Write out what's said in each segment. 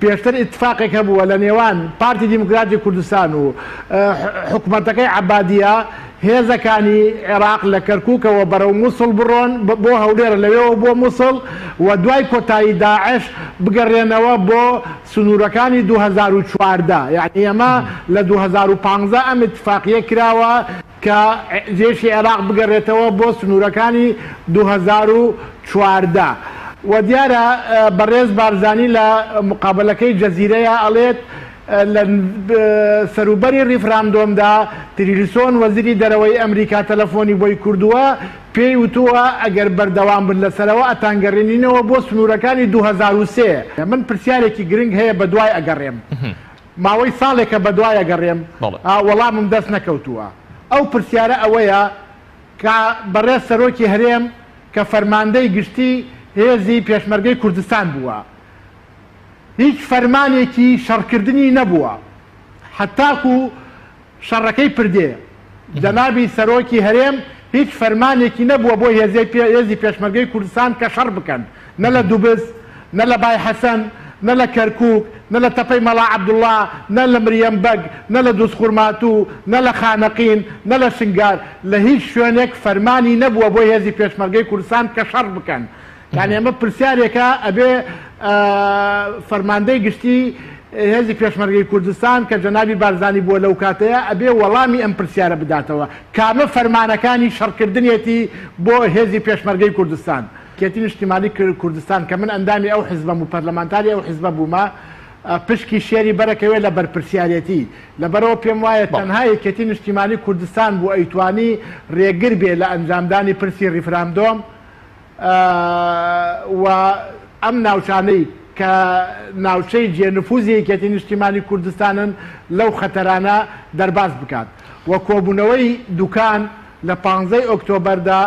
پێشتر ئیتفاقێک هەبووە لە نێوان پارتی دیموکراتی کوردستان و حکومەتەکەی عەبادیە، هێزەکانی عێراق لە کەرکوکەوە بەرەو موسڵ بڕۆن بۆ هەولێر لەوێوە بۆ موسڵ و دوای کۆتایی داعش بگەڕێنەوە بۆ سنوورەکانی 2014 یانی ئەمە لە 2015 ئەم ئیتفاقیە کراوە کە جێشی عێراق بگەڕێتەوە بۆ سنوورەکانی 2014 و دیارە بەڕێز بارزانی لە مقابەلەکەی جەزیرەیا ئەڵێت لە سەروبەری ڕیفراندۆمدا تیلیرسۆن وەزیری دەرەوەی ئەمریکا تەلەفۆنی بۆی کردووە پێی وتووە ئەگەر بەردەوام بن لەسەرەوە ئەتانگەڕێنینەوە بۆ سنوورەکانی 2003. من پرسیارێکی گرنگ هەیە بەدوای ئەگەڕێم ماوەی ساڵێکە بەدوای ئەگەڕێم وەڵامم دەست نەکەوتووە ئەو پرسیارە ئەوەیە کە بەڕێز سەرۆکی هەرێم کە فەرماندەی گشتی هێزی پێشمەرگەی کوردستان بووە هیچ فەرمانێکی شەڕکردنی نەبووە هەتاکو شەڕەکەی پردێ جەنابی سەرۆکی هەرێم هیچ فەرمانێکی نەبووە بۆ هێزی پێشمەرگەی کوردستان کە شەڕ بکەن نە لە دوبز نە لە بای حەسەن نە لە کەرکوک نە لە تەپەی مەڵا عەبدوڵا نە لە مریەم بەگ نە لە دوزخورماتوو نە لە خانەقین نە لە شنگار لە هیچ شوێنێک فەرمانی نەبووە بۆ هێزی پێشمەرگەی کوردستان کە شەڕ بکەن یانی ئەمە پرسیارێکە ئەبێ فەرماندەی گشتی هێزی پێشمەرگەی کوردستان کە جەنابی بارزانی بووە لەو کاتەیە ئەبێ وەڵامی ئەم پرسیارە بداتەوە کامە فەرمانەکانی شەڕکردنێتی بۆ هێزی پێشمەرگەی کوردستان. یەکێتی نیشتیمانی کوردستان کە من ئەندامی ئەو حزبەم و پەرلەمانتاری ئەو حزبە بوومە پشکی شێری بەرەکەوێ لە بەرپرسیارێتی لەبەرئەوە پێم وایە تەنها یەکێتی نیشتیمانی کوردستان بوو ئەیتوانی رێگر بێ لە ئەنجامدانی پرسی ریفراندۆم و ئەم ناوچانەی کە ناوچەی جێ نفوزی یەکێتی نیشتیمانی کوردستانن لەو خەتەرانە دەرباز بکات و کۆبوونەوەی دوکان لە پانزەی ئۆکتۆبەردا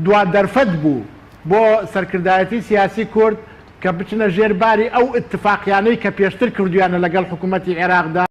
دوا دەرفەت بوو بۆ سەرکردایەتی سیاسی کورد کە بچنە ژێر باری ئەو ئیتفاقیانەی کە پێشتر کردویانە لەگەڵ حکوومەتی عێراقدا.